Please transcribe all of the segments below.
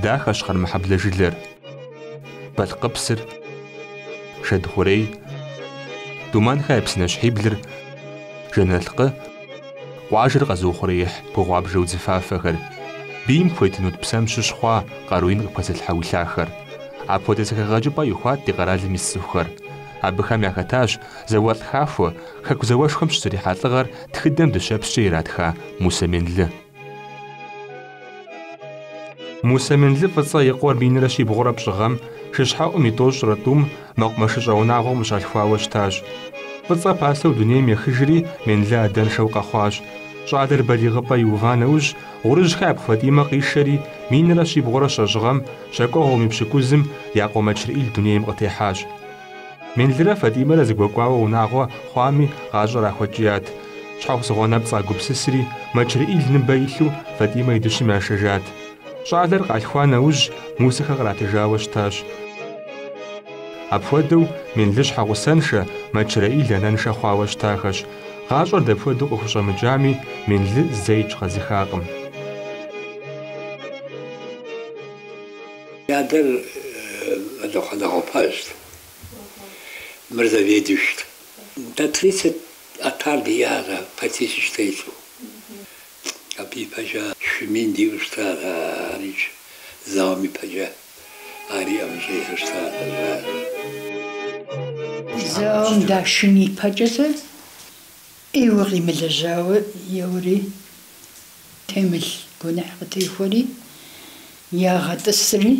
дахэщ Къармэхьэблэ жылэр. Балъкъыпсыр, Шэдхъурей, Думэнхэ я псынащхьиблыр, Жэнэлъкъы, къуажэр къэзыухъуреихь бгы гъуабжэ удзыфафэхэр, бийм пхуетынут псэм щыщ хъуа къару ин къыпхэзылъхьэ уи лъахэр. Апхуэдэ зэхэгъэкӏыпӏэ ихуат ди къэралым ис цӏыхухэр. Абыхэм яхэтащ зауэлӏ хахуэ, Хэку зауэшхуэм щызэрихьа лӏыгъэр тхыдэм дыщэпскӏэ иратха Мусэ Менлы. Мусэ Менлы Фӏыцӏэ и къуэр 1103 гъэм, шыщхьэуӏум и 93-м, мэкъумэшыщӏэ унагъуэм къыщалъхуауэ щытащ. Фӏыцӏэ пасэу дунейм ехыжри, Менлы адэншэу къэхъуащ. Щӏалэр балигъыпӏэ иува нэужь, Гъурыжьхэ япхъу Фатӏимэ къишэри, 1120 гъэм, щэкӏуэгъуэм и пщыкӏузым, я къуэ Мэчрэӏил дунейм къытехьащ. Менлырэ Фатӏимэрэ зэгуэкӏуауэ унагъуэ хъуами, гъащӏэр ахуэткӏият. Щхьэусыгъуэ нэпцӏ къагупсысри, Мэчрэӏил ныбэ илъу Фатӏимэ и дыщым яшэжат. Щӏалэр къалъхуа нэужь, Мусэхэ къратыжауэ щытащ. Апхуэдэу, Менлы щхьэгъусэншэ, Мэчрэӏил анэншэ хъуауэ щытахэщ. Гъащӏэр дапхуэдэу къыхущӏэмыкӏами, Менлы зэикӏ къэдзыхакъым. И адэр мэлыхъуэ нэгъуэпэжт, мыр заведующт. Дэ 30 отар диӏащ, по тысяч телъу. Абы ипэкӏэ шы мин диӏэу щытащ, арикӏ зауэм ипэкӏэ ари ӏэмыщӏ щытащ. Зауэм дашын ипэкӏэ сэ ӏейуэ къимылэжьауэ еуэри темылъ гуэныхь къытехуэри, ягъэтӏысри,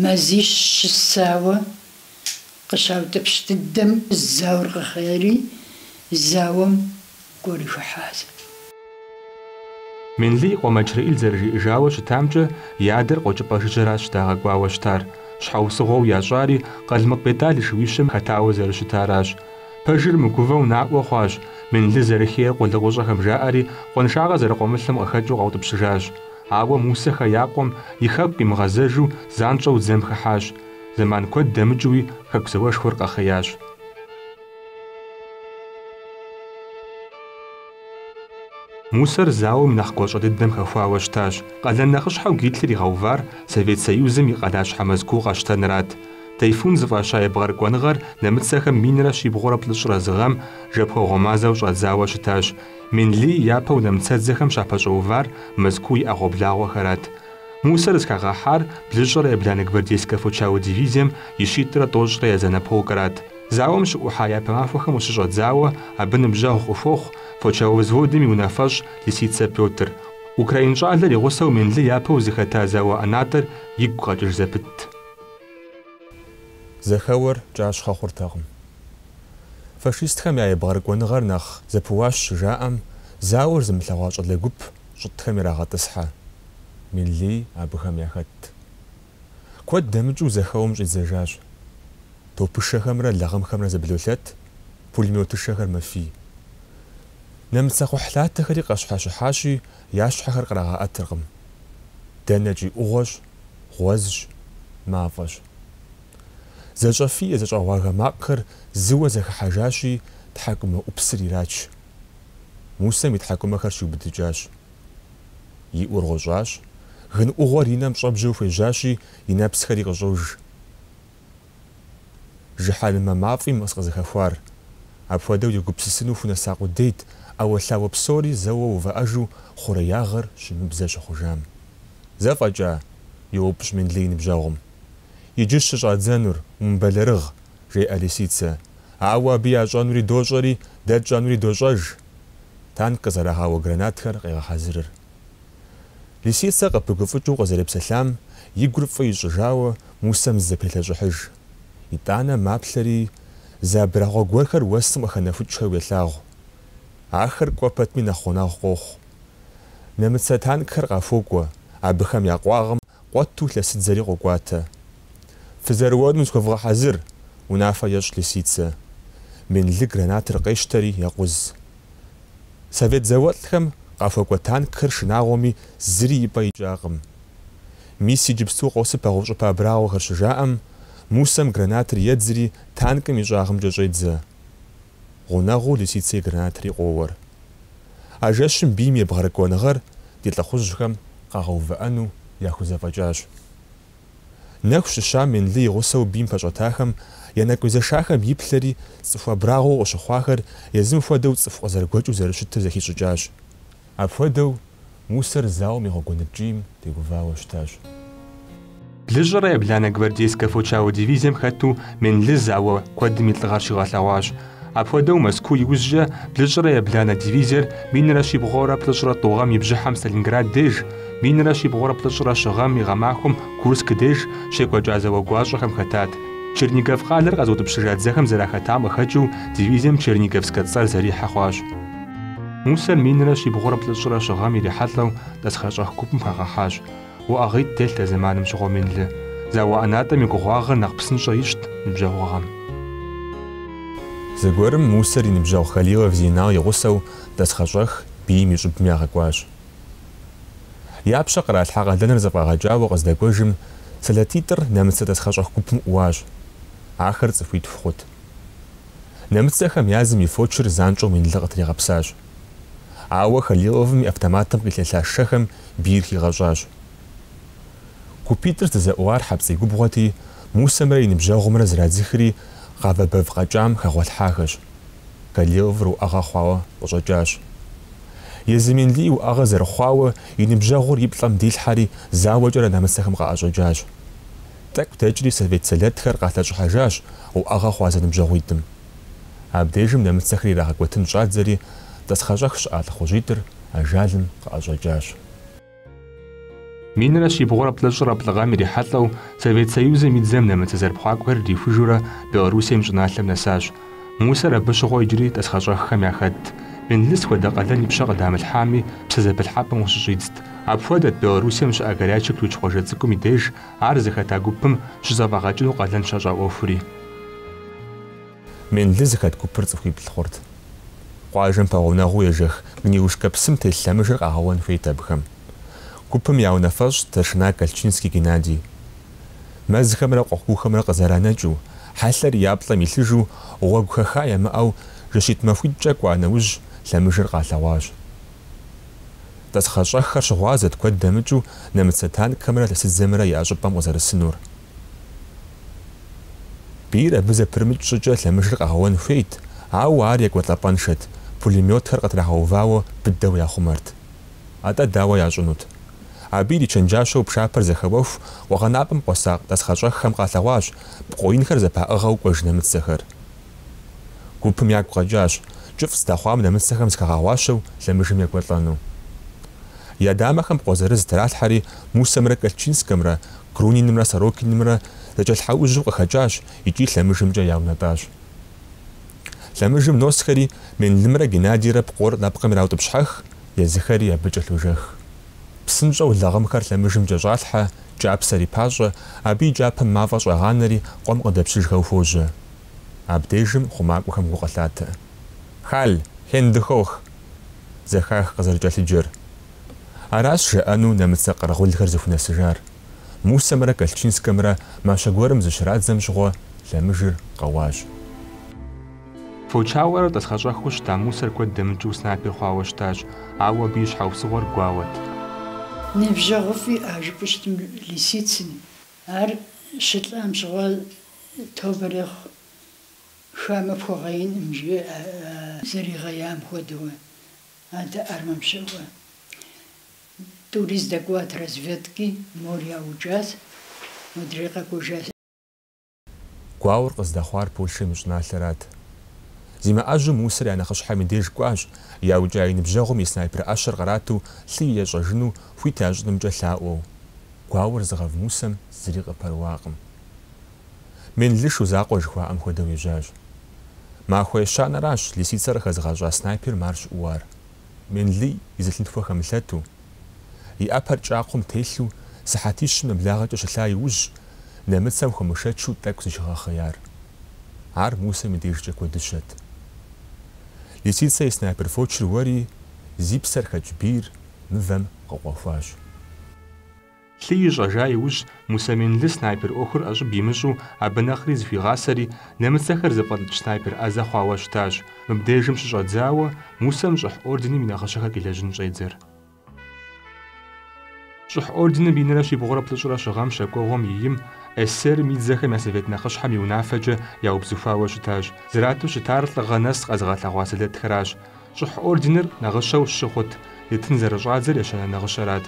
мазищ щысауэ къыщаутӏыпщ дыдэм зауэр къэхъейри, зауэм кӏуэри хыхьащ. Менлы и къуэ Мэчрэӏил зэрыжиӏэжауэ щытамкӏэ, и адэр къуэкӏыпӏэ жыжьэращ щыдагъэкӏуауэ щытар. Щхьэусыгъуэу ящӏари Къалмыкъ Бетӏал и шууищэм хэтауэ зэрыщытаращ. Пэжыр мыгувэу наӏуэ хъуащ, Менлы зэрыхейр къулыкъущӏэхэм жаӏэри, къуаншагъэ зэрыкъуэмылъым къыхэкӏыу къаутӏыпщыжащ. Ауэ Мусэхэ я къуэм и хэку къимыгъэзэжу занщӏэу дзэм хыхьащ. Зэман куэд дэмыкӏыуи Хэку зауэшхуэр къэхъеящ. Мусэр зауэм и нэхъ гуащӏэ дыдэм хэхуауэ щытащ. Къалэн нэхъыщхьэу Гитлер игъэувар Совет Союзым и къалащхьэ Мэзкуу къэщтэнырат. Тайфун зыфӏаща ебгъэрыкӏуэныгъэр нэмыцэхэм 1131 гъэм жэпуэгъуэ мазэу щӏадзауэ щытащ. Менлы япэу нэмыцэдзэхэм щапэщӏэувар Мэзкуу и ӏэгъуэблагъуэхэрат. Мусэр зыхагъэхьар 202 гвардейскэ фочауэ дивизием и 192 полкырат. Зауэм щыӏухьа япэ махуэхэм къыщыщӏэдзауэ абы ныбжьэгъу къыхуохъу фочауэ взводым и унафэщӏ Лисицэ Пётр. Украин щӏалэр и гъусэу Менлы япэу зыхэта зауэ ӏэнатӏэр игу къэкӏыж зэпытт. Зэхэуэр кӏащхъэ хъуртэкъым. Фашистхэм я ебгъэрыкӏуэныгъэр нэхъ зэпыуащ щыжаӏэм, зауэр зымылъэгъуа щӏалэ гуп щӏытӏхэм ирагъэтӏысхьэ. Менлыи абыхэм яхэтт. Куэд дэмыкӏыу зэхэуэм щӏидзэжащ. Топышэхэмрэ лагъымхэмрэ зэблолъэт, пулемётышэхэр мэфий. Нэмыцэ кхъухьлъатэхэри къащхьэщыхьащи, я щхьэхэр кърагъэӏэтыркъым. Дэнэкӏи ӏугъуэщ, гъуэзщ, мафӏэщ. Зэщӏэфие, зэщӏэгъуагэ макъхэр зыуэ зэхыхьэжащи, тхьэкӏумэ ӏупсыр ирач. Мусэм и тхьэкӏумэхэр щиубыдыкӏащ. И ӏур гъущӏащ, гын ӏугъуэр и нэм щӏэбжьэу хуежьащи, и нэпсхэри къыщӏож. Жыхьэнмэ мафӏи мы сыкъызыхэхуар. Апхуэдэу егупсысыну хунэса къудейт, ӏэуэлъауэ псори зэуэ увыӏэжу хъуреягъыр щымыбзэ щыхъужам. Зэфӏэкӏа? йоупщӏ Менлы и ныбжьэгъум. Иджыщ щыщӏадзэнур, умыбэлэрыгъ, жеӏэ Лисицэ. Ауэ абы ящӏэнури дощӏэри, дэ тщӏэнури дощӏэж. Танк къызэрагъауэ гранатхэр къегъэхьэзырыр. Лисицэ къыпыгуфӏыкӏыу къызэрепсэлъам и гур фӏы ищӏыжауэ Мусэм зызэпелъэщӏыхьыж. Итӏанэ маплъэри, зы абрагъуэ гуэрхэр уэсым къыхэнэхукӏхэу елъагъу. Ахэр кӏуэ пэтми нэхъ гъунэгъу къохъу. Нэмыцэ танкхэр къахуокӏуэ, абыхэм я къуагъым къуэту лъэсыдзэри къокӏуатэ. Фызэрыуэнум зыхуэвгъэхьэзыр, унафэ ещӏ Лисицэ. Менлы гранатыр къещтэри екъуз. Совет зауэлӏхэм къахуэкӏуэ танкхэр шынагъуэми, зыри и пӏэ икӏакъым. Мис иджыпсту къосыпэ гъущӏыпэ абрагъуэхэр щыжаӏэм, Мусэм гранатыр едзри танкым и щӏагъымкӏэ щӏедзэ. Гъунэгъуу Лисицэ и гранатри къоуэр. А жэщым бийм и ебгъэрыкӏуэныгъэр ди лӏыхъужьхэм къагъэувыӏэну яхузэфӏэкӏащ. Нэху щыщам Менлы и гъусэу бийм пэщӏэтахэм я нэкӏу зэшахэм иплъэри, цӏыху абрагъуэу къыщыхъуахэр езым хуэдэу цӏыху къызэрыгуэкӏыу зэрыщытыр зэхищӏыкӏащ. Апхуэдэу Мусэр зауэм и гъуэгуанэ ткӏийм теувауэ щытащ. Блыщӏрэ ебланэ гвардейскэ фочауэ дивизием хэту Менлы зауэ куэдым и лӏыгъэр щигъэлъэгъуащ. Апхуэдэу Мэзкуу иужькӏэ блыщӏрэ ебланэ дивизиер 1133 гъэм и бжьыхьэм Сталинград деж, 1134 гъэм и гъэмахуэм Курск деж щекӏуэкӏа зауэ гуащӏэхэм хэтат. Чернигов къалэр къэзыутӏыпщыжа дзэхэм зэрахэтам къыхэкӏыу дивизием Черниговскэ цӏэр зэрихьэ хъуащ. Мусэр 1134 гъэм ирихьэлӏэу тӏасхъэщӏэх гупым хагъэхьащ. Уӏэгъитӏ телът а зэманым щыгъуэ Менлы. Зауэ ӏэнатӏэм и гугъуагъыр нэхъ псынщӏэ ищӏт ныбжьэгъугъэм. Зэгуэрым Мусэр и ныбжьэгъу Халилов Зейнал и гъусэу тӏасхъэщӏэх бийм и щӏыбым ягъэкӏуащ. Я пщэ къралъхьа къалэныр зэфӏагъэкӏауэ къыздэкӏуэжым, сэлэтитӏыр нэмыцэ тӏасхъэщӏэх гупым ӏууащ. Ахэр цӏыхуитху хъут. Нэмыцэхэм я зым и фочыр занщӏэу Менлы къытригъэпсащ. Ауэ Халиловым и автоматым къилъэлъа шэхэм бийр хигъэщӏащ. Гупитӏыр здызэӏууар Хьэпцӏей губгъуэти, Мусэмрэ и ныбжьэгъумрэ зрадзыхри, гъавэ бэв къэкӏам хэгъуэлъхьахэщ. Халиловыр уӏэгъэ хъуауэ къыщӏэкӏащ. Езы Менлыи уӏэгъэ зэрыхъуауэ, и ныбжьэгъур и плӏэм дилъхьэри, зауэкӏэрэ нэмыцэхэм къаӏэщӏэкӏащ. Тӏэкӏу дэкӏри совет сэлэтхэр къалъэщӏыхьэжащ уӏэгъэ хъуа зэныбжьэгъуитӏым. Абдежым нэмыцэхэр ирагъэкӏуэтын щӏадзэри, тӏасхъэщӏэх щыӏа лӏыхъужьитӏыр ажалым къыӏэщӏэкӏащ. 1344 гъэм ирихьэлӏэу Совет Союзым и дзэм нэмыцэ зэрыпхъуакӏуэхэр ирихужурэ Белоруссием и щӏыналъэм нэсащ. Мусэр абы щыгъуэ иджыри тӏасхъэщӏэххэм яхэтт. Менлы сыт хуэдэ къалэн и пщэ къыдамылъхьами, псэзэпылъхьэпӏэм къыщыщӏидзт. Апхуэдэт Белоруссием щыӏэ Горячий Ключ къуажэ цӏыкӏум и деж ар зыхэта гупым щызэфӏагъэкӏыну къалэн щащӏа ӏуэхури. Менлы зыхэт гупыр цӏыхуиплӏ хъурт. Къуажэм пэгъунэгъуу ежэх Гнилушкэ псым телъ лъэмыжыр къагъэуэн хуейт абыхэм. Гупым я унафэщӏт старшина Колчинский Геннадий. Мэзхэмрэ къуэ куухэмрэ къызэранэкӏыу, хьэлъэр я плӏэм илъыжу, гъуэгу хэха ямыӏэу жэщитӏ-махуитӏкӏэ кӏуа нэужь лъэмыжыр къалъэгъуащ. Тӏасхъэщӏэххэр щыгъуазэт куэд дэмыкӏыу нэмыцэ танкхэмрэ лъэсыдзэмрэ я щӏыпӏэм къызэрысынур. Бийр абы зэпрымыкӏ щӏыкӏэ лъэмыжыр къагъэуэн хуейт, ауэ ар екӏуэлӏапӏэншэт, пулемётхэр къытрагъэувауэ быдэу яхъумэрт. Атӏэ дауэ ящӏынут? Абы иричэнджащэу пшапэр зэхэуэху, къуэгъэнапӏэм къуэса тӏасхъэщӏэххэм къалъэгъуащ пкъо инхэр зэпаӏыгъэу кӏуэж нэмыцэхэр. Гупым ягу къэкӏащ, кӏыфӏ здэхъуам нэмыцэхэм зыхагъэгъуащэу лъэмыжым екӏуэлӏэну. Я дамэхэм пкъо зырыз тралъхьэри, Мусэмрэ Колчинскэмрэ, Грунинымрэ Сорокинымрэ зэкӏэлъхьэужьу къыхэкӏащ икӏи лъэмыжымкӏэ яунэтӏащ. Лъэмыжым носхэри, Менлымрэ Геннадийрэ пкъор нэпкъым ираутӏыпщхьэх, езыхэри абы кӏэлъожэх. Псынщӏэу лагъымхэр лъэмыжым кӏэщӏалъхьэ, кӏапсэри пащӏэ, абы и кӏапэм мафӏэ щӏагъанэри, къуэм къыдэпщыжхэу хуожьэ. Абдежым хъумакӏуэхэм гу къылъатэ. Халь! Хендыхох! Зэхах къызэрыкӏэлъыджэр. Аращ жаӏэну нэмыцэ къэрэгъулхэр зыхунэсыжар. Мусэмрэ Колчинскэмрэ мащэ гуэрым зыщрадзэм щыгъуэ лъэмыжыр къэуащ. Фочауэрэ тӏасхъэщӏэхыу щыта Мусэр куэд дэмыкӏыу снайпер хъуауэ щытащ, ауэ абы и щхьэусыгъуэр гуауэт. Ныбжьэгъуфӏ иӏа жыпӏэу щытым Лисицын, ар щылӏам щыгъуэ тобэ ирехъу, хамэ пхуэгъеинкъым, жи, зэригъеям хуэдэу, адэ армэм щыӏэуэ. Тӏури здэкӏуат разведки, мор яукӏащ, модрей къэкӏуэжащ. Гуауэр къыздэхъуар Польшэм и щӏыналъэрат. Зимыӏэжьу Мусэр я нэхъыщхьэм и деж кӏуащ, яукӏа и ныбжьэгъум и снайпер ӏэщэр кърату лъы ящӏэжыну хуит ящӏынымкӏэ лъаӏуэу. Гуауэр зыгъэв Мусэм зыри къыпэрыуакъым. Менлы шу закъуэ жыхуаӏэм хуэдэу ежьащ. Махуэ ещанэращ Лисицэр къыхэзыгъэщӏа снайперым ар щыӏууар. Менлы и зы лъынтхуэ хэмылъэту, и ӏэпэр кӏакхъум телъу сыхьэтищым нэблагъэкӏэ щылъа иужь, нэмыцэм хуэмышэчу тӏэкӏу зыщигъэхъеяр. Ар Мусэм и дежкӏэ куэдыщэт. Лисицэ и снайпер фочыр уэри, зи псэр хэкӏ бийр мывэм къыкъуэхуащ. Лъы ищӏэжа иужь, Мусэ Менлы снайпер ӏуэхур ӏэщӏыб имыщӏу, абы нэхъри зыхуигъасэри, нэмыцэхэр зыфӏэлӏыкӏ снайпер ӏэзэ хъуауэ щытащ. Мыбдежым щыщӏэдзауэ, Мусэм щӏыхь орденым и нагъыщэхэр къилэжьын щӏедзэр. Щӏыхь орденым минрэ щибгъурэ плӏыщӏрэ щы гъэм щэкӏуэгъуэм и им СССР-м и дзэхэм я Совет Нэхъыщхьэм и унафэкӏэ яубзыхуауэ щытащ. Зрату щытар лӏыгъэ нэс къэзыгъэлъэгъуа сэлэтхэращ. Щӏыхь орденыр нагъыщэу щы хъут, етын зэрыщӏадзэр ещанэ нагъыщэрат.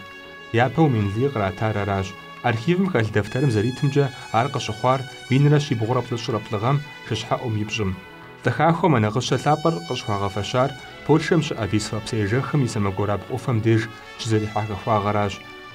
Япэу Менлыи къратар аращ. Архивым хэлъ дэфтэрым зэритымкӏэ, ар къыщыхъуар минрэ щибгъурэ плӏыщӏрэ плӏы гъэм шыщхьэӏум и пщӏым. Лӏы хахуэм а нагъыщэ лъапӏэр къыщӏыхуагъэфэщар Польшэм щыӏэ Висла псыежэхым и сэмэгурабгъу ӏуфэм деж щызэрихьа хахуагъэращ.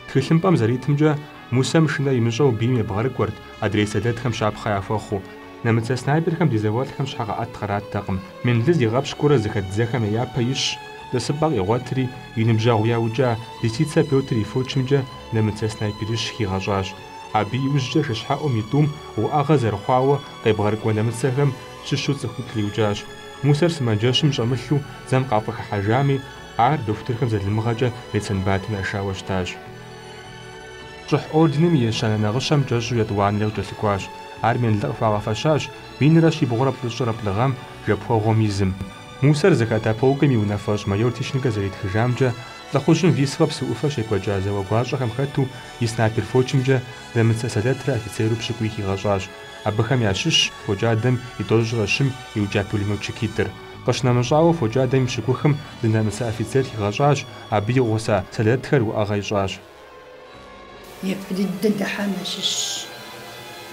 Тхылъымпӏэм зэритымкӏэ, Мусэм шынэ имыщӏэу бийм ебгъэрыкӏуэрт, адрей сэлэтхэм щапхъэ яхуэхъуу. Нэмыцэ снайперхэм ди зауэлӏхэм щхьэкъэӏэт къраттэкъым. Менлы зигъэпщкӏуурэ зыхэт дзэхэм я япэ ищщ, тӏысыпӏэ къигъуэтри, и ныбжьэгъу яукӏа Лисицэ Пётр и фочымкӏэ нэмыцэ снайперищ хигъэщӏащ. Абы иужькӏэ шыщхьэӏум и тӏум уӏэгъэ зэрыхъуауэ къебгъэрыкӏуэ нэмыцэхэм щыщу цӏыхуиплӏ иукӏащ. Мусэр сымаджэщым щӏэмылъу дзэм къафӏыхыхьэжами, ар дохутырхэм залымыгъэкӏэ медсанбатым яшауэ щытащ. Щӏыхь орденым и ещанэ нагъыщэм кӏэщӏу етӏуанэри къыкӏэлъыкӏуащ. Ар Менлы къыхуагъэфэщащ минрэ щибгъурэ плӏыщӏрэ плӏы гъэм жэпуэгъуэм и зым. Мусэр зыхэта полкым и унафэщӏ майор Тищенкэ зэритхыжамкӏэ, лӏыхъужьым Висла псы ӏуфэ щекӏуэкӏа зауэ гуащӏэхэм хэту и снайпер фочымкӏэ нэмыцэ сэлэтрэ офицеру пщыкӏуий хигъэщӏащ. Абыхэм ящыщщ фокӏадэм и тӏощӏрэ щым иукӏа пулемётчикитӏыр. Къыщынэмыщӏауэ, фокӏадэм и пщыкӏухым зы нэмыцэ офицер хигъэщӏащ, абы и гъуса сэлэтхэр уӏэгъэ ищӏащ. Япэ дыдэ дыхьам ящыщщ.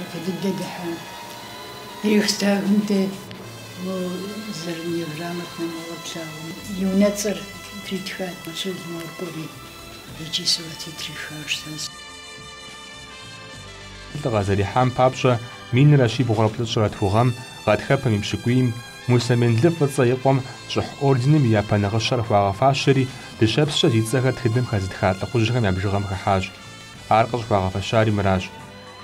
Япэ дыдэ дыхьам. Рейхстагым дэ мо зэрынеграмотнэ мыгъуэр плъагъум. И унэцӏэр тритхат Мэчрэӏил мыгъуэр кӏуэри икӏи сурэти трихауэ щытащ. Лӏыгъэ зэрихьам папщӏэ минрэ щибгъурэ плӏыщӏрэ тху гъэм гъатхэпэм и пщыкӏуийм Мусэ Менлы Фӏыцӏэ и къуэм Щӏыхь орденым и япэ нагъыщэр хуагъэфащэри, дыщэпскӏэ зи цӏэхэр тхыдэм хэзытха лӏыхъужьхэм я бжыгъэм хыхьащ. Ар къыщӏыхуагъэфэщари мыращ.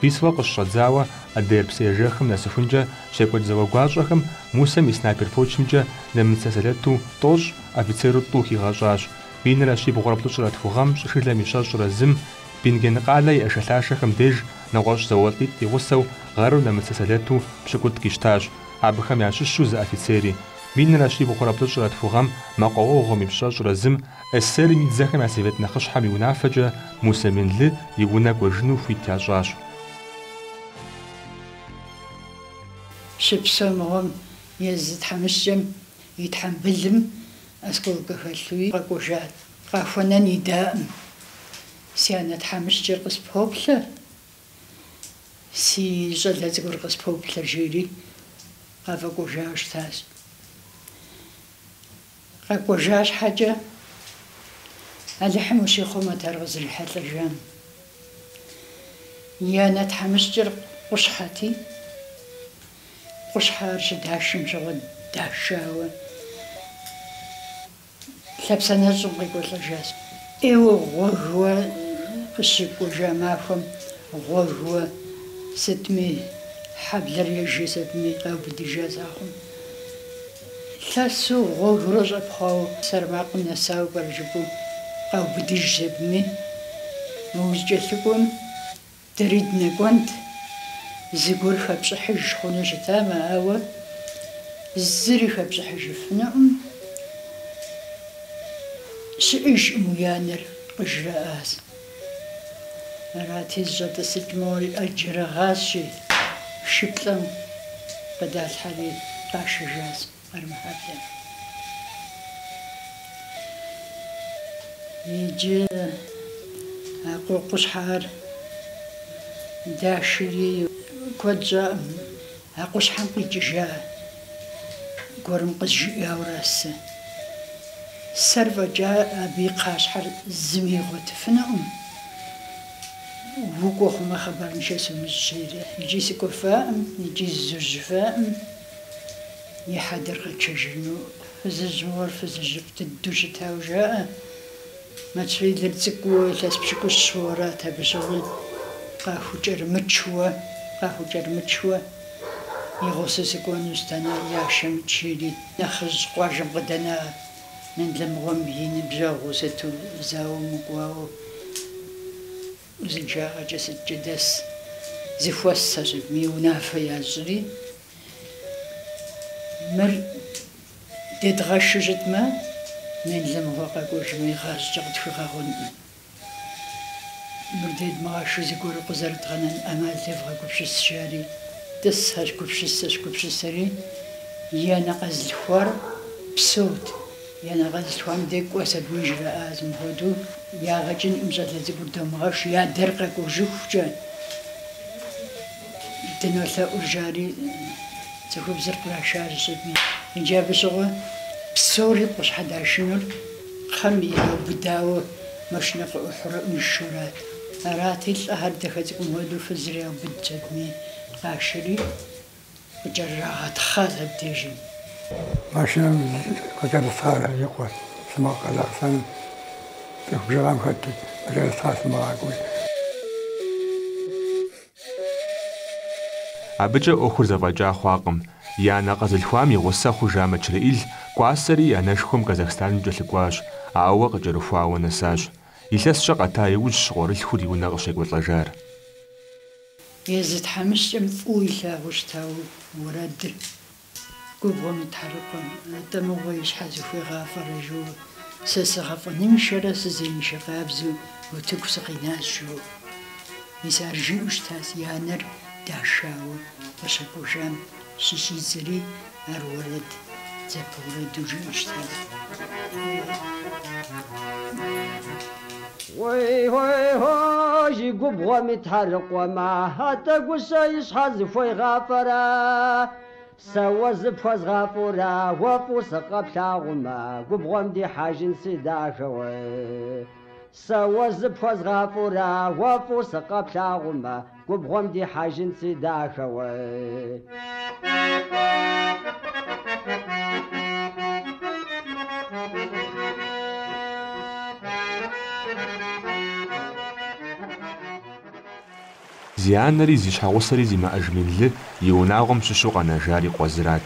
Вислэ къыщыщӏэдзауэ Одер псыежэхым нэсыхункӏэ щекӏуэкӏ зауэ гуащӏэхэм Мусэм и снайпер фочымкӏэ нэмыцэ сэлэту тӏощӏ, офицеру тӏу хигъэщӏащ. Минрэ щибгъурэ плӏыщӏрэ тху гъэм щӏышылэм и щэщӏрэ зым Бинген къалэ и ӏэшэлъашэхэм деж нэгъуэщӏ зауэлӏитӏ и гъусэу гъэру нэмыцэ сэлэту пщыкӏутӏ къищтащ. Абыхэм ящыщу зы офицери. Минрэ щибгъурэ плӏыщӏрэ тху гъэм мэкъуауэгъуэм и пщӏэщӏрэ зым СССР-м и дзэхэм я Совет Нэхъыщхьэм и унафэкӏэ Мусэ Менлы и унэ кӏуэжыну хуит ящӏащ. Щыпсэу мыгъуэм езы тхьэмыщкӏэм и тхьэмбылым осколкэ хэлъуи къэкӏуэжат. Къахуэнэн идаӏым. Си анэ тхьэмыщкӏэр къыспоплъэ. Си щӏалэ цӏыкӏур къыспоплъэ, жери къафӏэкӏуэжауэ щытащ. Къэкӏуэжа щхьэкӏэ, Алыхьым ущихъумэт ар къызрихьэлӏэжам. И анэ тхьэмыщкӏэр къущхьэти, къущхьэ ар щыдашым щыгъуэ дашауэ, Лъапсэнэщӏым къекӏуэлӏэжащ. ӏейуэ гъуэгыуэ къыщыкӏуэжа махуэм гъуэгыуэ сытми хьэблэр ежэщ абыми къаубыдыжащ ахъум. Лъэсу гъуэгыурэ щӏэпхъуауэ Сэрмакъым нэсауэ пӏэрэ жыпӏэу къаубыдыжщ абыми. Мы узыкӏэлъыкӏуэм Дэри дынэкӏуэнт, зыгуэр хэпщӏыхьыж хъуну щытамэ, ауэ зыри хэпщӏыхьыжыфынукъым, щыӏэжкъым уи анэр, къыжраӏащ. Арати, зыщӏэтӏысыкӏ мыгъуэри ӏэджэрэ гъащи, шыплӏэм къыдалъхьэри къашэжащ Къармэхьэблэм. Иджы а къущхьэр дашри куэд щӏаӏым, а къущхьэм къикӏыжа гуэрым къызжиӏауэра сэ. Сэр фӏэкӏа абы и кхъащхьэр зыми игъуэтыфынукъым. Укӏуэ хъумэ хъыбарыншэ сумыщӏ, жери. Икӏи сыкӏуэфаӏым, икӏи зызужьыфаӏым. И хьэдэр къэтшэжыну фызыжь мыгъуэр фызыжьыфӏ дыдэу щытауэ жаӏэ. Мэчрэӏилыр цӏыкӏуу илъэс пщыкӏущ хъууэрат абы щыгъуи къахукӏэрымычуэ, къахукӏэрымычуэ и гъусэу сыкӏуэнущ, дэнэ яшэмикӏ жери. Нэхъыжь къуажэм къыдэна Менлы мыгъуэм и ныбжьэгъуу сыту зауэм мыкӏуауэ узыншагъэкӏэ сыткӏэ дэс зэхуэсхэщ абыми унафэ ящӏри. Мыр дедгъэшу щытмэ, Менлы мыгъуэ къэкӏуэжмэ игъащӏэкӏэ къытхуигъэгъункъым. Мыр дедмыгъэшу зыгуэру къызэрыдгъэнэн ӏэмал девгъэгупсыс, жари. Тӏысхэщ, гупсысэщ, гупсысэри, и анэ къэзылъхуар псэут. И анэ къэзылъхуам дей кӏуэс абы жраӏащ мыпхуэдэу, ягъэ кӏынкъым щӏалэ цӏыкӏур домыгъэш, и адэр къэкӏуэжыхукӏэ дынолъэӏур, жари цӏыхубзыр кърашащ щӏыпӏи. Иджы абы щыгъуэ псори къыщхьэдашынур кхъэм ираубыдауэ машинэ къыӏухьурэ ӏуишурат. Арати, лӏыхэр дахэ цӏыкӏум хуэдэу фызыр яубыдщ абыми къашэри къыкӏэрырагъэтхъащ абдежым. Машинэм къыкӏэрыстхъар и къуэр сымыгъ Къэзахъстаным цӏыху бжыгъэм хэту къыкӏэрыстхъар сымыгъакӏуи. Абыкӏэ ӏуэхур зэфӏэкӏа хъуакъым. И анэ къэзылъхуам и гъусэ хъужа Мэчрэӏил кӏуасэри и анэшхуэм Казахстаным кӏэлъыкӏуащ, ауэ къыкӏэрыхуауэ нэсащ. Илъэскӏэ къэта иужьщ къуэрылъхур и унэ къыщекӏуэлӏэжар. Езы тхьэмыщкӏэм фӏыуэ илъагъуу щытауэ уэрэдыр. Губгъуэм ит тхьэрыкъуэм, атӏэ мыгъуэ и щхьэ зыхуигъафӏэрэ жоуэ, сэ сыгъэфӏэныншэрэ сызеиншэ къабзэу утыку сыкъинащ жоуэ. Мис ар жиӏэу щытащ, и анэр дашауэ къыщэкӏуэжам щыщӏидзэри ар уэрэд, дзапэ уэрэду жиӏэу щытащ. Уей-уей-хо, жи губгъуэм ит тхьэрыкъуэм, атӏэ гущэ и щхьэ зыхуегъафӏэрэ. Сэ уэ зыпхуэзгъафӏэурэ, уэ фӏыуэ сыкъэплъагъумэ, губгъуэм дихьэжын си дахэ, уей. Сэ уэ зыпхуэзгъафӏэурэ, уэ фӏыуэ сыкъэплъагъумэ, губгъуэм дихьэжын си дахэ, уей. Зи анэри зи щхьэгъусэри зимыӏэж Менлы и унагъуэм щыщу къэнэжар и къуэ зырат.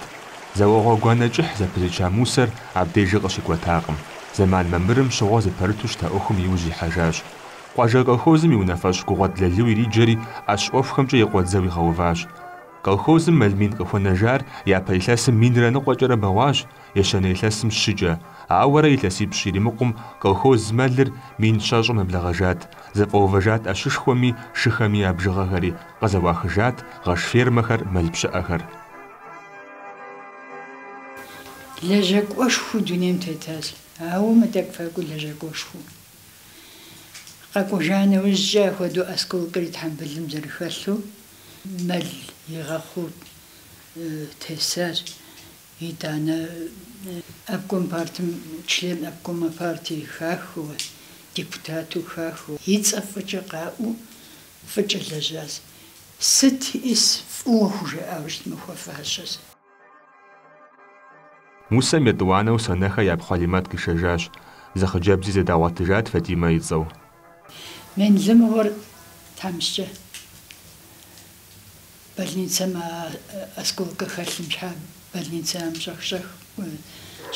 Зауэ гъуэгуанэ кӏыхь зэпызыча Мусэр абдежи къыщикӏуэтакъым. Зэман мамырым щыгъуэ зыпэрыту щыта ӏуэхум иужь ихьэжащ. Къуажэ колхозым и унафэщӏ Гугъуэт Лалу ириджэри, ӏэщ ӏуэхухэмкӏэ и къуэдзэу игъэуващ. Колхозым мэл мин къыхуэнэжар япэ илъэсым минрэ ныкъуэкӏэрэ бэгъуащ, ещанэ илъэсым щыкӏэ. Ауэрэ илъэсипщӏ иримыкъум колхоз мэлыр мин щэщӏым нэблэгъэжат, зэфӏэувэжат ӏэщышхуэми шыхэми я бжыгъэхэри, къызэӏуахыжат гъэш фермэхэр, мэл пщыӏэхэр. Лэжьакӏуэшхуэу дунейм тетащ, ауэ мытӏэкӏу-фэкӏуу лэжьакӏуэшхуэу. Къэкӏуэжа нэужькӏэ апхуэдэу осколкэр и тхьэмбылым зэрыхэлъу мэл игъэхъуу тесащ. Итӏанэ обком партым, член обкома партии хахыу, депутату хахыу, и цӏэ фӏыкӏэ къаӏуэу фӏыкӏэ лэжьащ. Сыт иӏыс фӏыуэ хужаӏауэ щытмэ хуэфащэщ. Мусэм етӏуанэу Санэхэ япхъу Хьэлимэт къишэжащ. Зы хъыджэбзи зэдагъуэтыжат Фатимэ и цӏэу. Менлы мыгъуэр тхьэмыщкӏэ больницэм а осколкэ хэлъым щхьа больницэм щӏэх-щӏэх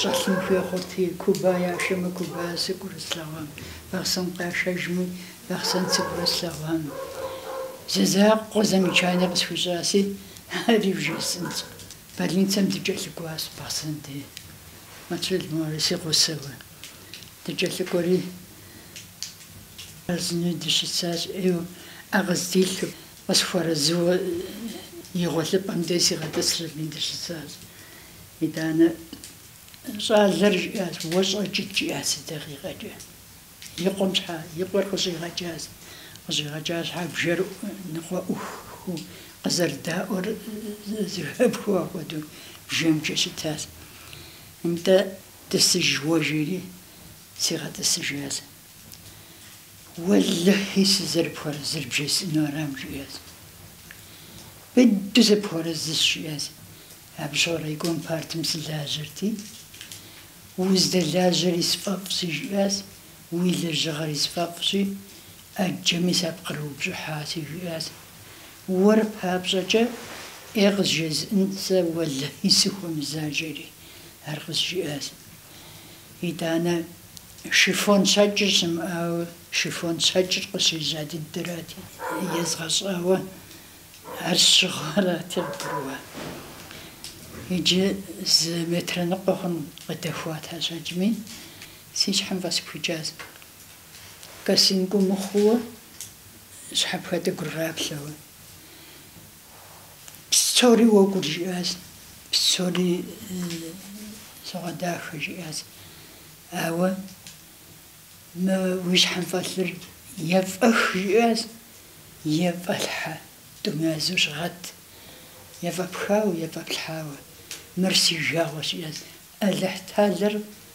щӏэлъын хуей хъурти, Куба яшэмэ, Куба сыкӏуэрэ слъэгъуам, Бахъсэн къашэжми, Бахъсэн сыкӏуэрэ слъэгъуам. Зы закъуэ замечание къысхуищӏаси, ари вжесӏэнщ. Больницэм дыкӏэлъыкӏуащ Бахъсэн дей, Мэчрэӏил мыгъуэри си гъусэуэ. Дыкӏэлъыкӏуэри, арэзыну дыщысащ, ӏейуэ ӏэ къыздилъу. Къысхуэарэзыуэ и гъуэлъыпӏэм дей сигъэтӏысри абыи дыщысащ. Итӏанэ щӏалэр жиӏащ, уэ щӏэкӏыт, жиӏащ зы дакъикъэкӏэ. И къуэм щхьа, и къуэр къыщӏигъэкӏащ. Къыщӏигъэкӏа щхьа бжэр ныкъуэӏухыу къызэрыдаӏуэр зэхэпхыу апхуэдэу бжэмкӏэ щытащ. Нтӏэ, тӏысыж уэ жери сигъэтӏысыжащ. Уэлэхьи, сызэрыпхуэрэзыр бжесӏэну арам, жиӏащ. Быдэу сыпхуэрэзыщ, жиӏащ. Абы щыгъуэ райком партым сылажьэрти, уздэлажьэри сфӏэфӏщи, жиӏащ, уи лэжьыгъэри сфӏэфӏщи, ӏэджэми сапкърыупщӏыхьаси, жиӏащ. Уэр папщӏэкӏэ ӏей къызжезыӏэн сэ уэлэхьи сыхуэмыза, жери ар къызжиӏащ. Итӏанэ шифон щэкӏыр щымыӏауэ, шифон щэкӏыр къыщежьа дыдэрати, езгъэщӏауэ ар сщыгъыу арати къыгурыӏуа. Иджы зы метрэ ныкъуэ хъун къыдэхуат а щэкӏми, си щхьэм фӏэспхыкӏащ. Косинку мыхъууэ Щхьэпхэтӏыгур къаплъэуэ. Псори уокӏур жиӏащ, псори согъэдахэ жиӏащ. Ауэ мы уи щхьэм фӏэлъыр е фӏэх жиӏащ, е фӏэлъхьэ, тӏум язу щыгъэт, е фӏэпхауэ, е фӏэплъхьауэ. Мыр си жагъуэщ жиӏащ. Алыхьталэр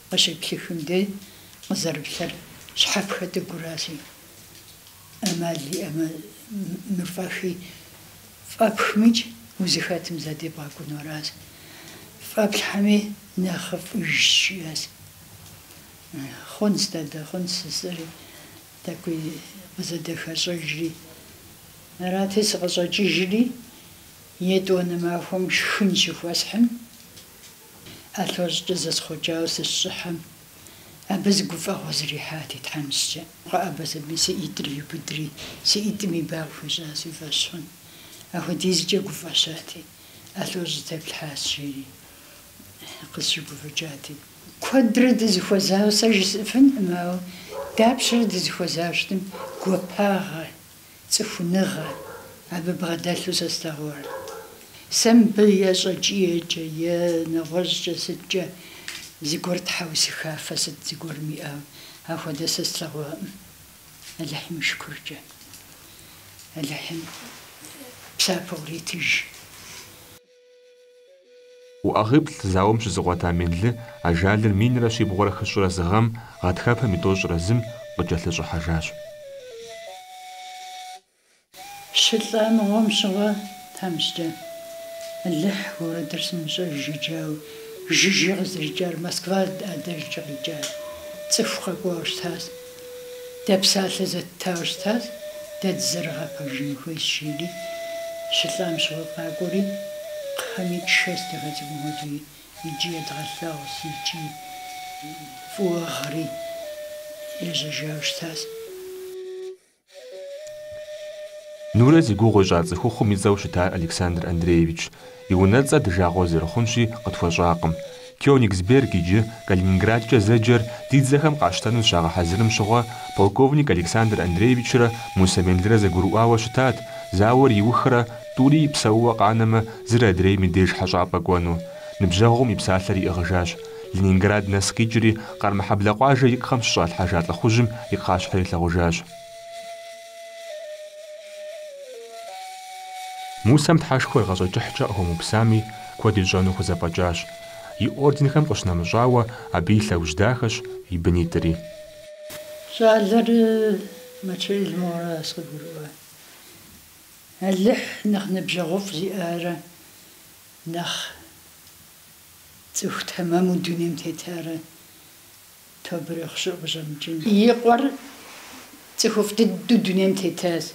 къыщеплъыхым дей къызэрыплъэр щхьэпхэтӏыгуращи, ӏэмал иӏэмэ, мыр фӏэхи, фӏэпхмикӏ узыхэтым задебгъэкӏуну аращ. Фӏэплъхьэми нэхъыфӏыжщ, жиӏащ. Хъунщ, дадэ, хъунщ, жысӏэри, тӏэкӏуи къызэдэхэщӏэжри. Арати, сыкъыщӏэкӏыжри, етӏуанэ махуэм шхын щыхуэсхьым, ӏэлъэщӏкӏэ зэсхъуэкӏауэ сыщыщӏыхьэм, абы зы гуфӏэгъуэ зэрихьати тхьэмыщкӏэ. Къэӏэбэщ аби, си ӏитӏыр иубыдри, си ӏитӏми ба къыхуищӏащ уи фӏэщ хъун. Апхуэдизкӏэ гуфӏэщати, ӏэлъэщӏ зытеплъхьащ, жери къысщыгуфӏыкӏати. Куэдрэ дызэхуэзауэ сэ жысӏэфынкъым, ауэ дапщэрэ дызэхуэзауэ щытым гуапагъэ, цӏыхуныгъэ абы бгъэдэлъу сэ слъэгъуар. Сэ мыбы е щӏэкӏиекӏэ, е нэгъуэщӏкӏэ сыткӏэ зыгуэр тхьэусыхафэ сыт зыгуэрым иӏауэ, апхуэдэ сэ слъэгъуакъым. Алыхьым и шыкуркӏэ. Алыхьым псапэ къритыж. Уӏэгъиплӏ зауэм щызыгъуэта Менлы ажалыр 1141 гъэм гъатхэпэм и 21-м къыкӏэлъыщӏыхьэжащ. Щылӏа мыгъуэм щыгъуэ тхьэмыщкӏэ, Алыхь, уэрэдыр сымыщӏэж иджы, ауэ жыжьэ къызэрикӏар, Москва адэжкӏэ къикӏа цӏыху къэкӏуауэ щытащ. Дэ псалъэ зэттауэ щытащ, дэ дызэрыгъэпэжын хуейщ, жери щылӏам щыгъуэ къакӏуэри, кхъэми тшэщ дахэ цӏыкӏум хуэдэу икӏи едгъэлъагъущ, икӏи фӏыуэ гъыри ежьэжауэ щытащ. Нурэ зи гугъу ищӏа цӏыхухъум и цӏэу щытар Александр Андреевич. И унэцӏэр ди жагъуэ зэрыхъунщи, къытхуэщӏакъым. Кёнигсберг иджы Калининградкӏэ зэджэр ди дзэхэм къащтэну зыщагъэхьэзырым щыгъуэ, полковник Александр Андреевичрэ Мусэ Менлырэ зэгурыӏуауэ щытат, зауэр иухрэ, тӏури псэууэ къанэмэ, зыр адрейм и деж хьэщӏапӏэ кӏуэну. Ныбжьэгъум и псалъэр иӏыгъыжащ. Ленинград нэс къикӏри, Къармэхьэблэ къуажэ и кхъэм щыщӏалъхьэжа лӏыхъужьым и кхъащхьэр илъэгъужащ. Мусэм Тхьэшхуэр гъащӏэ кӏыхькӏэ къыхуэмыупсами, куэд ищӏэну хузэфӏэкӏащ. И орденхэм къыщынэмыщӏауэ, абы и лъэужь дахэщ и бынитӏри. Щӏалэр Мэчрэӏил мыгъуэращ къыгурыӏуа. Алыхь нэхъ ныбжьэгъуфӏ зиӏарэ нэхъ цӏыху тэмэму дунейм тетарэ тобэ ирехъу щыӏэу къыщӏэмыкӏын. И къуэр цӏыхуфӏ дыдэу дунейм тетащ,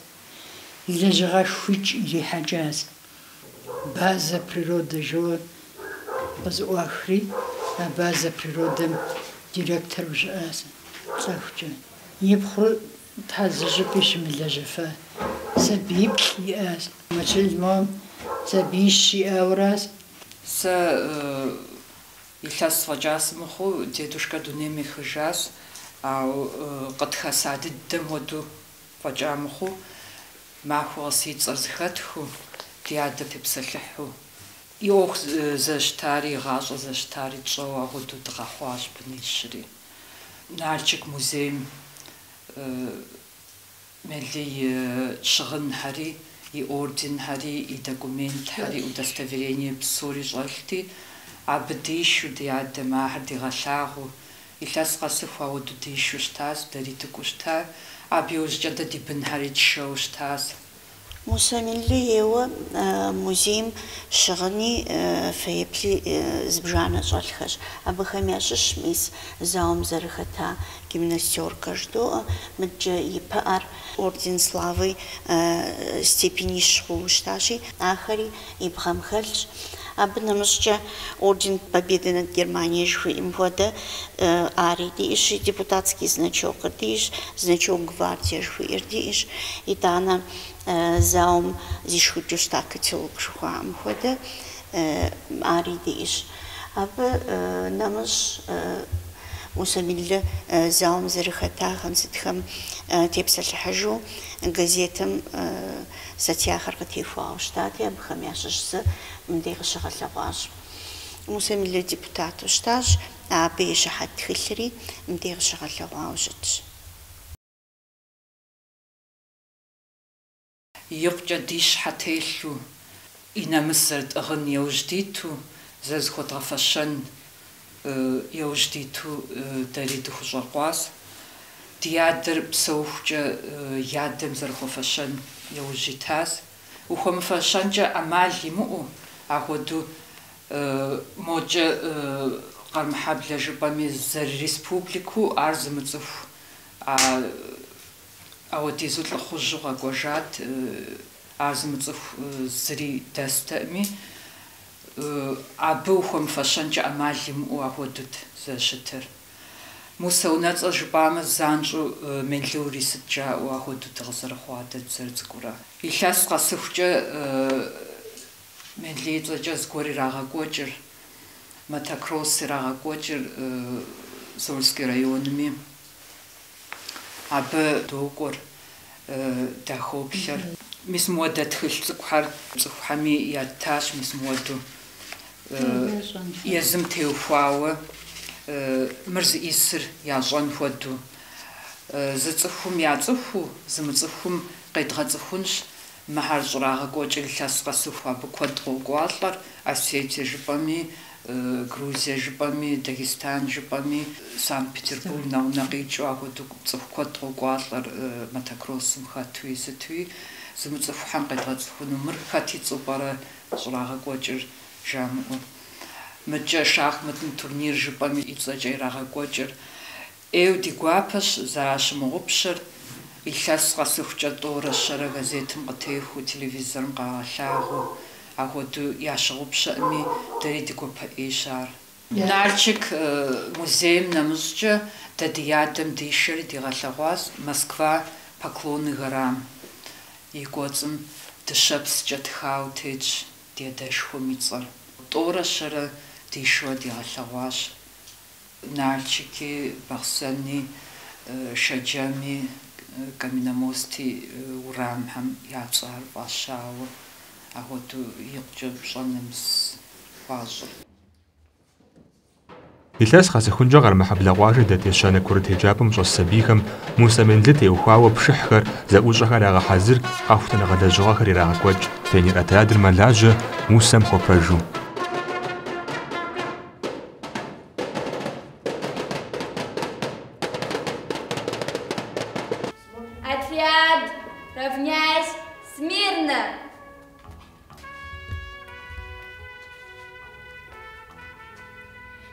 лэжьыгъэшхуикӏ ирихьэкӏащ. База природа жоуэ къызэӏуахри, а база природэм директору щыӏащ лӏэхукӏэ. И пхъур тхьэ зы щӏыпӏи щымылэжьэфа сабииплӏ иӏащ. Мэчрэӏил мыгъуэм сабиищ иӏауэращ. Сэ илъэс фӏэкӏа сымыхъуу дедушкэ дунейм ехыжащ, ауэ къытхэса дыдэм хуэдэу фӏэкӏа мыхъуу, махуэ къэс и цӏэр зэхэтхыу, ди адэ тепсэлъыхьу, и ӏуэху зэрыщытари, и гъащӏэ зэрыщытари тщӏэуэ апхуэдэу дыкъэхъуащ бынищри. Налшык музейм Менлы и щыгъынхэри, и орденхэри, и документхэри, удостоверение псори щӏэлъти, абы дишэу ди адэм ахэр дигъэлъагъуу, илъэс къэсыху ауэдэу дишэу щытащ, дэри дыкӏуэу щыта. Абы иужькӏэ дэ ди бынхэри тшэу щытащ. Мусэ Менлы ейуэ музейм щыгъыни фэеплъи зыбжанэ щӏэлъхэщ. Абыхэм ящыщ мис зауэм зэрыхэта гимнастеркэ жыдоӏэ, мыдкӏэ и пыӏэр, орден славы степенищ хъууэ щытащи, ахэри и бгъэм хэлъщ. Абы нэмыщӏкӏэ орден Победы над Германией жыхуиӏэм хуэдэ ари диӏэщ, депутатский значокыр диӏэщ, значок гвардия жыхуиӏэр диӏэщ, итӏанэ зауэм зишхыкӏыу щыта котелок жыхуаӏэм хуэдэ ари диӏэщ. Абы нэмыщӏ Мусэ Менлы зауэм зэрыхэтахэм сытхэм тепсэлъыхьыжу газетым статьяхэр къытехуауэ щытати, абыхэм ящыщ зы мыбдей къыщыгъэлъэгъуащ. Мусэ Менлы депутату щытащ, абы и щыхьэт тхылъри мыбдей къыщыгъэлъэгъуауэ щытщ. Икъукӏэ ди щхьэ телъу, и нэмыс зэрытӏыгъын яужь диту, зэрызыхуэдгъэфэщэн яужь диту дэри дыхущӏэкъуащ. Ди адэр псэухукӏэ и адэм зэрыхуэфэщэн яужь итащ. Ухуэмыфэщэнкӏэ ӏэмал имыӏэу, ахуэдэу мокӏэ Къармэхьэблэ жыпӏэми зэрыреспубликэу ар зымыцӏыху а Ауэдизу лӏыхъужьу къэкӏуэжат, ар зымыцӏыху зыри дэстэӏыми, абы ухуэмыфэщэнкӏэ ӏэмал имыӏэу ахуэдэут зэрыщытыр. Мусэ унэцӏэр жыпӏамэ, занщӏэу Менлы урисыт жаӏэу ахуэдэу дыкъызэрыхъуа дэ дызэрыцӏыкӏурэ. Илъэс къэсыхукӏэ Менлы и цӏэкӏэ зыгуэр ирагъэкӏуэкӏыр, мотокросс ирагъэкӏуэкӏыр Зольский районми. Абы докӏуэр, дахоплъэр. Мис мыуэдэ тхылъ цӏыкӏухэр цӏыхухьэми яттащ, мис мыуэду езым теухуауэ мыр зыӏисыр ящӏэн хуэдэу. Зыцӏыхум яцӏыхуу, зымыцӏыхум къедгъэцӏыхунщ. Мыхьэр щӏрагъэкӏуэкӏыр илъэс къэсыху абы куэд къокӏуалӏэр, Осетие жыпӏэми, Грузие жыпӏэми, Дагестан жыпӏэми, Санкт-Петербург нэгъунэ къикӏыу ахуэдэу цӏыху куэд къокӏуалӏэр мотокроссым хэтуи сытуи, зымыцӏыхухэм къедгъэцӏыхуну мыр хэт и цӏэу пӏэрэ щӏрагъэкӏуэкӏыр жамыӏэу. Мыдкӏэ шахматный турнир жыпӏэми и цӏэкӏэ ирагъэкӏуэкӏыр. Ӏейуэ ди гуапэщ зэращымыгъупщэр, илъэс къэсыхукӏэ тӏорэ щэрэ газетым къытехуу, телевизорым къагъэлъагъуэу, ахуэдэу ящыгъупщэӏыми, дэри ди гуапэ ӏейщ ар. Налшык музейм нэмыщӏкӏэ дэ ди адэм дишэри дигъэлъэгъуащ Москва Поклонный горам и кӏуэцӏым дыщэпскӏэ тхауэ тетщ ди адэшхуэм и цӏэр. Тӏорэ щэрэ дишэуэ дигъэлъэгъуащ. Налшыки, Бахъсэни, Шэджэми, Каменномости урамхэм я цӏэр фӏащауэ, ахуэдэу икъукӏэ пщӏэ нэмыс хуащӏыр. Илъэс къэсыхункӏэ Къармэхьэблэ къуажэ дэт ещанэ курыт еджапӏэм щӏэс сабийхэм Мусэ Менлы теухуауэ пшыхьхэр, зэӏущӏэхэр ягъэхьэзыр, къэхутэныгъэ лэжьыгъэхэр ирагъэкӏуэкӏ. Пионер отрядыр мэлажьэ Мусэм хуэпэжу. Отряд, равняйсь, смирно!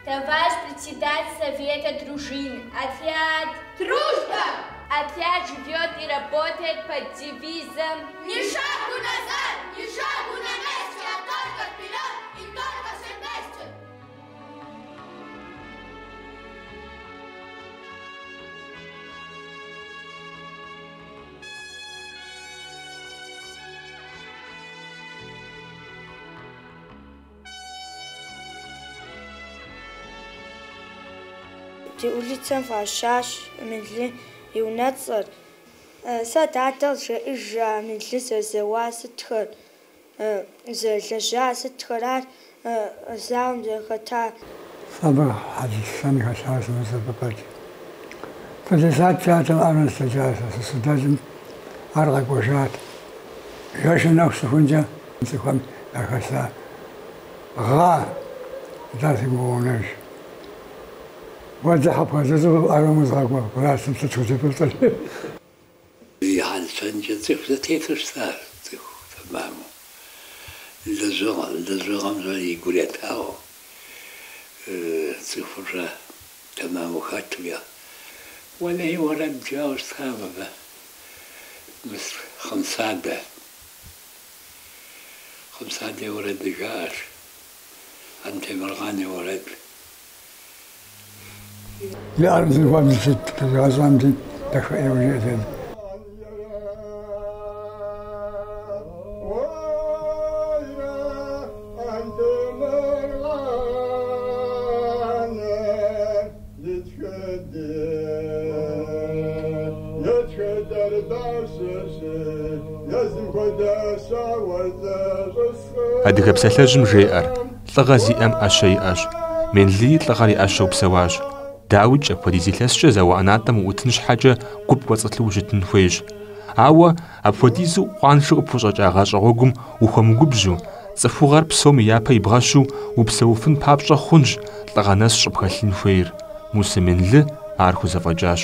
Товарищ председатель совета дружин, отряд! Дружба! Отряд живет и работает под девизом «Ни шагу назад, ни шагу на месте, а только вперед и только все вместе!» Ди улицэм фӏащащ Менлы и унэцӏэр. Сэ дадэ къызжеӏэж Менлы зэрызэуа сытхэр, зэрылэжьа сытхэр, ар зауэм зэрыхэта. Сэ абы хьэл-щэн хэлъащ сымыщӏэ фӏэкӏ. Пятьдесят пятым армэм сыдэкӏащ, сыщыдэкӏым ар къэкӏуэжат. Жэщым нэху щыхункӏэ цӏыхухэм яхэса гъа дэ сигу къонэж. Уэ дзыхь къыпхуэзыщӏу армэм узыгъэкӏуа властым сыт хузэфӏэкӏыр? И хьэл-щэнкӏэ цӏыху зэтету щытащ, цӏыху тэмэму. Лэжьыгъэ, лэжьыгъэм щэ и гур етауэ, цӏыхур тэмэму хэту я. Уэлэхьи уэрэд жаӏэу щытам абы, мис Хъымсадэ. Хъымсадэ и уэрэдыр жаӏэрт, Антемыркъан и уэрэд. И ӏэр зыхуэм сыт къызигъэщӏам дахэ ӏейуэ жиӏэт. Адыгэ псалъэжьым жеӏэр, лӏыгъэ зиӏэм ӏэщэ иӏэщ. Менлыи лӏыгъэр и ӏэщэу псэуащ. Дауикӏ, апхуэдиз илъэскӏэ зауэ ӏэнатӏэм уӏутын щхьэкӏэ гу пкӏуэцӏылъу ущытын хуейщ. Ауэ апхуэдизу къуаншэу къыпхущӏэкӏа гъащӏэ гъуэгум ухуэмыгубжьу, цӏыхугъэр псоми япэ ибгъэщу упсэуфын папщӏэ хъунщ лӏыгъэ нэс щӏыпхэлъын хуейр. Мусэ Менлы ар хузэфӏэкӏащ.